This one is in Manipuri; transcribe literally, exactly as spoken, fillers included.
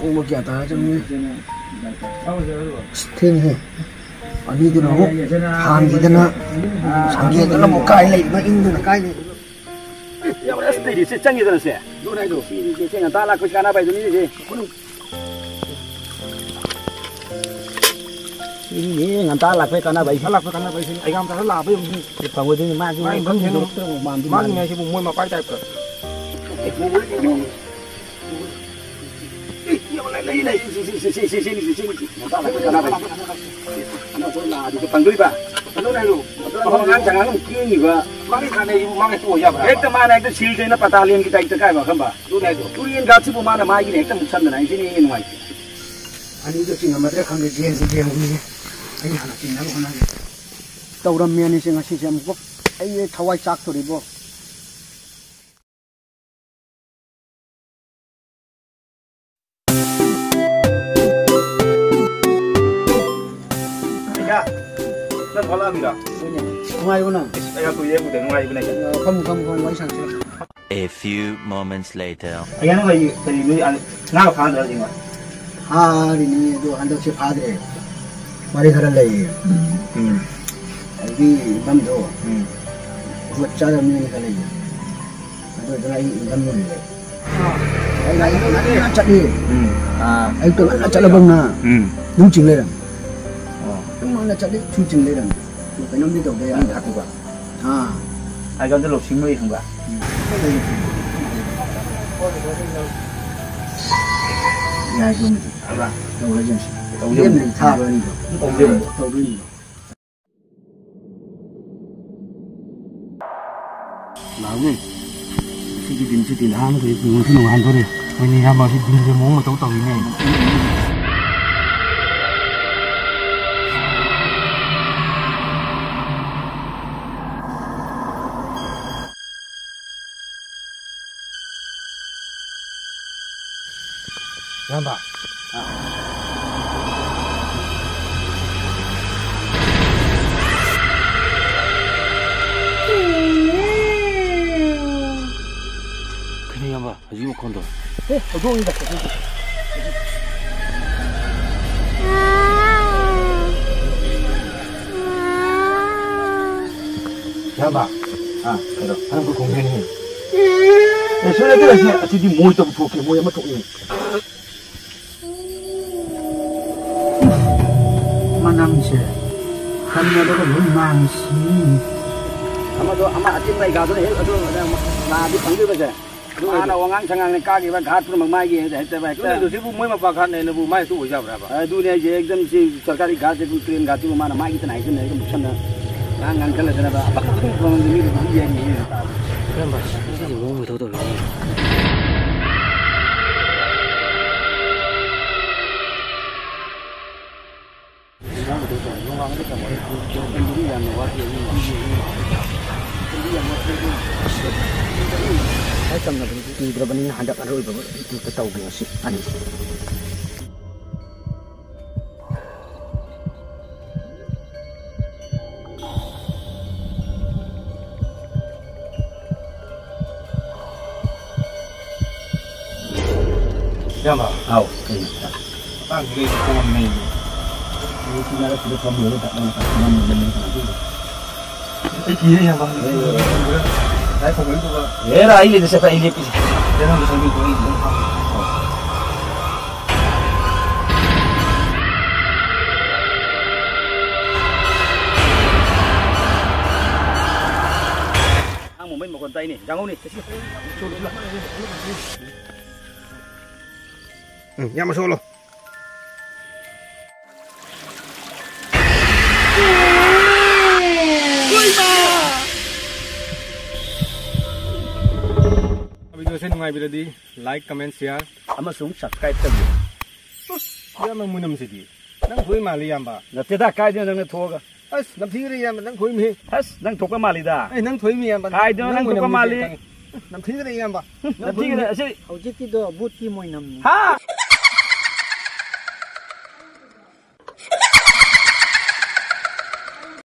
ꯄꯨꯡ ꯀꯌꯥ ꯇꯥꯔ ꯆꯠꯂꯨꯏ? ꯑꯁ, ꯊꯦꯡꯉꯦꯍꯦ꯫ ꯑꯅꯤꯗꯨꯅ ꯑꯃꯨꯛ ꯍꯥꯟꯈꯤꯗꯅ, ꯁꯟꯗꯦꯗꯅ ꯑꯃꯨꯛ ꯀꯥꯏ ꯂꯩꯕꯅꯣ, ꯏꯪꯗꯅ ꯀꯥꯏ ꯂꯩꯕꯅꯣ? ꯑꯦ, ꯌꯥꯝ ꯑꯁ, ꯂꯩꯔꯤ, ꯁꯦ, ꯆꯪꯉꯦꯗꯅ, ꯁꯦ꯫ ꯁꯤꯗꯤ, ꯁꯦ, ꯉꯟꯇꯥ ꯂꯥꯛꯄꯁꯤ ꯀꯥꯟꯅꯕ ꯍꯥꯏꯗꯨꯅꯤ, ꯁꯦ꯫ ꯁꯤꯅꯤ, ꯉꯟꯇꯥ ꯂꯥꯛꯄꯩ ꯀꯥꯟꯅꯕ ꯍꯥꯏꯁꯦ꯫ ꯉꯟꯇꯥ ꯂꯥꯛꯄꯩ ꯀꯥꯟꯅꯕ ꯍꯥꯏꯁꯦ꯫ ꯑꯩ ꯌꯥꯝ ꯇꯥꯅ ꯂꯥꯛꯄꯩ ꯑꯃꯨꯛ ꯐꯪꯉꯣꯏꯗꯣꯏꯅꯤ, ꯃꯥꯁꯨ ꯃꯥꯒꯤ ꯈꯪꯗꯦ, ꯃꯐꯝ ꯍꯦꯟꯗꯣꯛꯇ꯭ꯔꯕ ꯃꯥꯟꯗꯤ ꯃꯥꯒꯤ ꯃꯥꯟꯗꯦ꯫ ꯍꯥꯏꯁꯤꯕꯨ ꯃꯣꯏ ꯃꯄꯥꯏ ꯇꯥꯏꯞꯇ꯫ ꯐꯪꯗꯣꯏꯕ꯫ ꯑꯉꯥꯡ ꯁꯉꯥꯡ ꯑꯃ ꯀꯦꯡꯉꯤꯕ꯫ ꯃꯥꯒꯤ ꯀꯥꯟꯅꯩ, ꯃꯥꯒꯤ ꯇꯣꯛꯑ ꯌꯥꯕ꯭ꯔꯥ? ꯍꯦꯛꯇ ꯃꯥꯅ ꯍꯦꯛꯇ ꯁꯤꯜꯗꯦꯅ ꯄꯇꯥ ꯂꯦꯟꯒꯤ ꯇꯥꯏꯞꯇ ꯀꯥꯏꯕ ꯈꯪꯕ? ꯑꯗꯨꯅꯦ ꯍꯥꯏꯗꯣ꯫ ꯇꯨꯔꯦꯟ ꯒꯥꯠꯁꯤꯕꯨ ꯃꯥꯅ ꯃꯥꯒꯤꯅ ꯍꯦꯛꯇ ꯃꯨꯛꯁꯟꯗꯅ ꯑꯩꯁꯤꯅ ꯍꯦꯟꯅ ꯅꯨꯡꯉꯥꯏꯇꯦ꯫ ꯑꯅꯤꯗꯣ ꯆꯤꯡꯉꯝꯃꯗ꯭ꯔꯥ ꯈꯪꯗꯦ, ꯌꯦꯟꯁꯤ ꯌꯦꯡꯉꯨꯏꯌꯦ꯫ ꯑꯩ ꯍꯥꯟꯅ ꯆꯤꯡꯅꯕ ꯍꯣꯠꯅꯒꯦ꯫ ꯇꯧꯔꯝꯃꯦ ꯑꯅꯤꯁꯦ ꯉꯁꯤꯁꯦ ꯑꯃꯨꯛꯀ꯫ ꯑꯩ ꯊꯋꯥꯏ ꯆꯥꯛꯇꯣꯔꯤꯕꯣ꯫ ꯏꯌꯥ, ꯅꯪ ꯊꯣꯛꯂꯛꯑꯃꯤꯔꯣ? ꯍꯣꯏꯅꯦ꯫ ꯅꯨꯡꯉꯥꯏꯔꯤꯕꯣ ꯅꯪ? ꯑꯩ ꯌꯥꯝ ꯀꯨꯏꯔꯦ ꯎꯗ, ꯅꯨꯡꯉꯥꯏꯔꯤꯕꯅꯦ? ꯑ, ꯐꯝꯃꯨ, ꯐꯝꯃꯨ, ꯐꯝꯃꯨ, ꯋꯥꯔꯤ ꯁꯥꯟꯅꯁꯤ꯫ A few moments later. ꯑꯩ ꯅꯪ ꯀꯔꯤ, ꯀꯔꯤ ꯅꯣꯏ, ꯑ, ꯉꯥ ꯐꯥꯗ꯭ꯔꯥ ꯍꯧꯖꯤꯛ? ꯐꯥꯔꯤꯅꯤ, ꯑꯗꯣ ꯍꯟꯗꯛꯁꯦ ꯐꯥꯗ꯭ꯔꯦ꯫ ꯃꯔꯤ ꯈꯔ ꯂꯩꯌꯦ꯫ ꯎꯝ꯫ ꯑꯗꯨꯒꯤ ꯏꯟꯀꯝꯗꯣ ꯎꯝ꯫ ꯖꯨꯒꯣꯠ ꯆꯥꯗꯕ ꯃꯤ ꯑꯅꯤ ꯈꯔ ꯂꯩꯌꯦ꯫ ꯑꯗꯨꯗꯨꯅ ꯑꯩ ꯏꯟꯀꯝ ꯌꯣꯜꯂꯦ꯫ ꯑꯩ ꯒꯥꯔꯤ ꯉꯟꯅ ꯆꯠꯂꯤ꯫ ꯎꯝ꯫ ꯑꯥ꯫ ꯑꯌꯨꯛꯇ ꯉꯟꯅ ꯆꯠꯂꯕꯅ ꯎꯝ꯫ ꯑꯗꯨꯝ ꯆꯤꯡ ꯂꯩꯔꯝꯃꯦ꯫ ꯑꯣ꯫ ꯑꯗꯨꯝ ꯉꯟꯅ ꯆꯠꯂꯤ, ꯁꯨꯝ ꯆꯤꯡ ꯂꯩꯔꯝꯃꯦ꯫ ꯀꯩꯅꯣꯝꯗꯤ ꯇꯧꯗ ꯌꯥꯗꯦ꯫ ꯊꯥꯛꯄꯤꯕ꯫ ꯑꯥ꯫ ꯑꯩ ꯑꯝꯇ ꯂꯧꯁꯤꯡ ꯂꯣꯏ ꯈꯪꯕ꯭ꯔꯥ? ꯌꯥꯏ, ꯑꯗꯨꯃꯗꯤ꯫ ꯇꯧꯔꯁꯤ꯫ ꯇꯧꯁꯤ꯫ ꯂꯦꯝꯅꯗꯤ ꯊꯥꯔꯣꯏ ꯑꯅꯤꯗꯣ꯫ ꯇꯧꯁꯤ꯫ ꯇꯧꯗꯣꯏꯅꯤ꯫ ꯂꯥꯛꯎꯅꯦ꯫ ꯉꯁꯤꯒꯤ ꯗꯤꯟꯁꯤꯗꯤ ꯅꯍꯥꯟ ꯃꯈꯩ ꯅꯨꯡꯁꯨ ꯅꯨꯡꯉꯥꯏꯍꯟꯗꯣꯔꯦ꯫ ꯍꯣꯏꯅꯦ, ꯏꯌꯥꯝꯕ, ꯁꯤ ꯗꯤꯟꯁꯦ ꯃꯑꯣꯡ ꯃꯇꯧ ꯇꯧꯏꯅꯦ꯫ ꯏꯌꯥꯝꯕ꯫ ꯀꯩꯅꯣ ꯏꯌꯥꯝꯕ, ꯍꯧꯖꯤꯛ ꯃꯈꯣꯟꯗꯣ? ꯑꯦ, ꯍꯧꯗꯣꯡꯅꯤꯗ, ꯍꯧꯗꯣꯡ꯫ ꯏꯌꯥꯝꯕ, ꯑꯥ, ꯀꯩꯅꯣ? ꯍꯅꯨꯀꯨ ꯈꯣꯡꯗ꯭ꯔꯦꯟꯅꯦ꯫ ꯑꯦ, ꯁꯣꯏ ꯅꯠꯇꯦ, ꯑꯁꯤ, ꯑꯁꯤꯗꯤ ꯃꯣꯏ ꯇꯧ ꯊꯣꯛꯀꯦ, ꯃꯣꯏ ꯑꯃ ꯊꯣꯛꯑꯦ꯫ ꯃꯅꯝꯁꯦ ꯍꯟꯕꯗꯒ ꯂꯣꯏ ꯃꯥꯡꯉꯤ, ꯁꯤ꯫ ꯑꯃꯗꯣ, ꯑꯃ ꯑꯆꯤꯟꯕ ꯑꯩꯒꯥꯗꯨꯅ ꯍꯦꯛ ꯑꯗꯨ ꯂꯥꯛꯑꯗꯤ ꯐꯪꯗꯣꯏꯕꯁꯦ꯫ ꯑꯗꯨ ꯃꯥꯅ ꯋꯥꯉꯥꯡ ꯁꯉꯥꯡꯅ ꯀꯥꯈꯤꯕ ꯘꯥꯠ ꯄꯨꯝꯅꯃꯛ ꯃꯥꯒꯤ ꯍꯦꯛꯇ ꯍꯥꯏꯕ꯫ ꯑꯗꯨꯅꯦ, ꯑꯗꯨ ꯁꯤꯕꯨ ꯃꯣꯏ ꯃꯄꯥ ꯘꯥꯠꯅꯦꯅꯕꯨ ꯃꯥꯏ ꯑꯗꯨ ꯑꯣꯏꯖꯕ꯭ꯔꯕ? ꯑꯗꯨꯅꯦ ꯑꯩꯁꯦ, ꯑꯦꯛꯗꯝ ꯁꯤ ꯁꯔꯀꯥꯔꯤ ꯘꯥꯠꯁꯦ, ꯑꯩꯈꯣꯏ ꯇ꯭ꯔꯦꯟ ꯘꯥꯠꯁꯤꯕꯨ ꯃꯥꯅ ꯃꯥꯒꯤ ꯇꯅꯥꯏꯁꯤꯅ ꯑꯩꯒ ꯃꯨꯛꯁꯟꯅ ꯉꯥꯡ ꯉꯥꯡꯁꯜꯂꯗꯅꯕ ꯑꯄꯪ ꯑꯄꯪꯕ ꯃꯤꯗꯨ ꯑꯗꯨꯝ ꯌꯦꯡꯉꯤ꯫ ꯏꯌꯥꯝꯕ, ꯉꯁꯤꯗꯤ ꯃꯑꯣꯡ ꯃꯊꯧ ꯇꯧꯔꯤꯅꯦ꯫ ꯏꯁꯥꯏ ꯆꯝꯅꯕꯗꯤ ꯀꯨꯏꯗ꯭ꯔꯕꯅꯤꯅ ꯍꯟꯗꯛ ꯑꯔꯣꯏꯕ ꯑꯃꯇ ꯇꯧꯒꯦ ꯉꯁꯤ ꯑꯅꯤ꯫ ꯏꯌꯥꯝꯕ꯫ ꯍꯥꯎ, ꯀꯩꯅꯣ? ꯃꯇꯥꯡꯁꯤꯗ ꯑꯩꯁꯨ ꯄꯣꯝꯃꯦ꯫ ꯃꯤ ꯁꯤꯟꯅꯔꯛꯄꯗ ꯐꯝꯃꯨꯔꯒ ꯅꯪ ꯉꯝꯃꯣꯏꯗꯕꯅꯤ ꯀꯃꯥꯏꯅ ꯇꯧꯗꯣꯏꯅꯣ? ꯑꯩ ꯀꯤꯔꯦ, ꯏꯌꯥꯝꯕ꯫ ꯂꯥꯏ ꯈꯨꯔꯨꯝꯕꯗꯨꯒ꯫ ꯍꯦꯔꯥ, ꯑꯩ ꯂꯩꯗ ꯆꯠꯄ ꯑꯩ ꯂꯦꯞꯄꯤꯁꯦ꯫ ꯀꯩꯅꯣ, ꯉꯁꯥꯏꯒꯤꯗꯣ ꯑꯩ ꯑꯗꯨꯝ ꯍꯥꯞꯄꯣ꯫ ꯑꯉꯥꯡ ꯃꯈꯣꯟ ꯇꯥꯏꯅꯦ, ꯌꯥꯡꯍꯧꯅꯦ꯫ ꯎꯝ, ꯌꯥꯝ ꯁꯣꯛꯂꯣ꯫ ꯚꯤꯗꯤꯑꯣꯁꯦ ꯅꯨꯡꯉꯥꯏꯕꯤꯔꯗꯤ like, comment, share ꯑꯃꯁꯨꯡ subscribe ꯇꯧꯕꯤꯌꯨ꯫ ꯏꯌꯥꯝꯕ ꯃꯨꯅꯝꯁꯤꯗꯤ ꯅꯪ ꯊꯣꯛꯏ ꯃꯥꯜꯂꯤ, ꯏꯌꯥꯝꯕ꯫ ꯅꯠꯇꯦꯗ, ꯀꯥꯏꯗꯩꯅꯣ ꯅꯪꯅ ꯊꯣꯛꯑꯒ? ꯑꯁ, ꯅꯝꯊꯤꯈ꯭ꯔꯦ, ꯏꯌꯥꯝꯕ, ꯅꯪ ꯊꯣꯛꯏꯃꯤ꯫ ꯑꯁ, ꯅꯪ ꯊꯣꯛꯄ ꯃꯥꯜꯂꯤꯗ꯫ ꯑꯦ, ꯅꯪ ꯊꯣꯛꯏꯃꯤ, ꯏꯌꯥꯝꯕ꯫ ꯀꯥꯏꯗꯅꯣ ꯅꯪ ꯊꯣꯛꯄ ꯃꯨꯅꯝꯁꯤꯗꯤ ꯃꯥꯜꯂꯤ? ꯈꯪꯉꯤ꯫ ꯅꯝꯊꯤꯈ꯭ꯔꯦ, ꯏꯌꯥꯝꯕ꯫ ꯅꯪ ꯅꯝꯊꯤꯈ꯭ꯔꯦ, ꯊꯣꯛꯏꯃꯤ꯫ ꯑꯁꯤ ꯍꯧꯖꯤꯛꯀꯤꯗꯣ ꯕꯨꯠꯀꯤ ꯃꯣꯏꯅꯝꯅꯤ꯫ ꯍꯥ?